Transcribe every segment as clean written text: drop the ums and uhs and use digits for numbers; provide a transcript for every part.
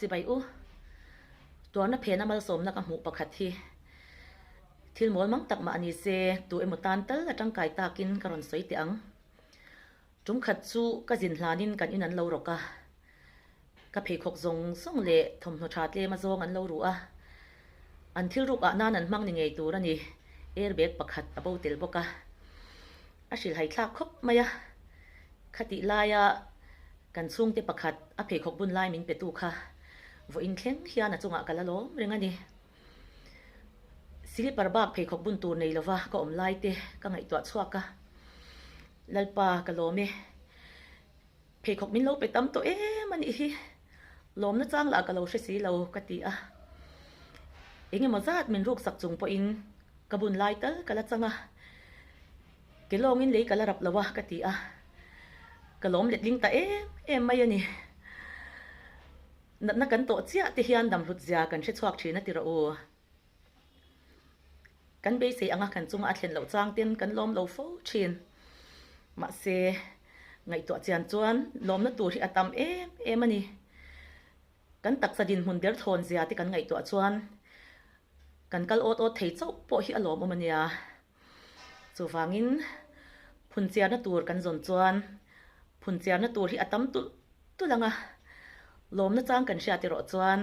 Chibai u. Tuarna phena malsawmna ka hmuh pakhat hi thil mawl mang tak mah a ni se, tu emaw tan tal a tangkai takin ka rawn sawi teh ang. Tum khat chu ka zin hlanin kan in an lo rawk a, ka pheikhawk zawng zawng leh thawmhnaw tha tlem a zawng an lo ruh a, an thil ruk ah nan an hmang ni ngei tur a ni, airbag pakhat a bo tel bawk a, a hrilhhai thlak khawp mai a, khatih laia kan chhungte pakhat a pheikhawk bun lai min petu kha vawiin thleng hian a chungah ka la lawm reng a ni. Silipar bak pheikhawk bun tur nei lova ka awm lai te ka ngaihtuah chhuak a, Lalpa ka lawm e, pheikhawk min lo pe tam tawh em a nih hi, lawmna chang lah ka lo hre si lo ka ti a, eng emaw zat min ruksak chung pawhin ka bun lai tal ka la chang a, ke lawngin lei ka la rap lo a ka ti a, ka lawm letling ta em em mai a ni. Natna kan tawh chiah te hian damhlut zia kan hre chhuak thin a ti rawh u. Kan beisei anga kan chunga a thlen loh chang ten kan lawm lo fo thin. Mahse, ngaihtuah chian chuan lawmna tur hi a tam em em a ni. Kan taksa dinhmun derthawn zia te kan ngaihtuah chuan kan kal awt awt thei chauh pawh hi a lawmawm a nia. Chuvangin phunchiarna tur kan zawn chuan phunchiarna tur hi a tam tulh tulh ang a, lawmna chang kan hriat erawh chuan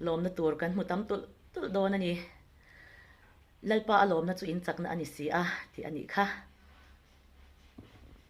lawmna tur kan hmu tam tulh tulh dawn a ni. Lalpa a lawmna chu in chakna a ni si a tih a nih kha.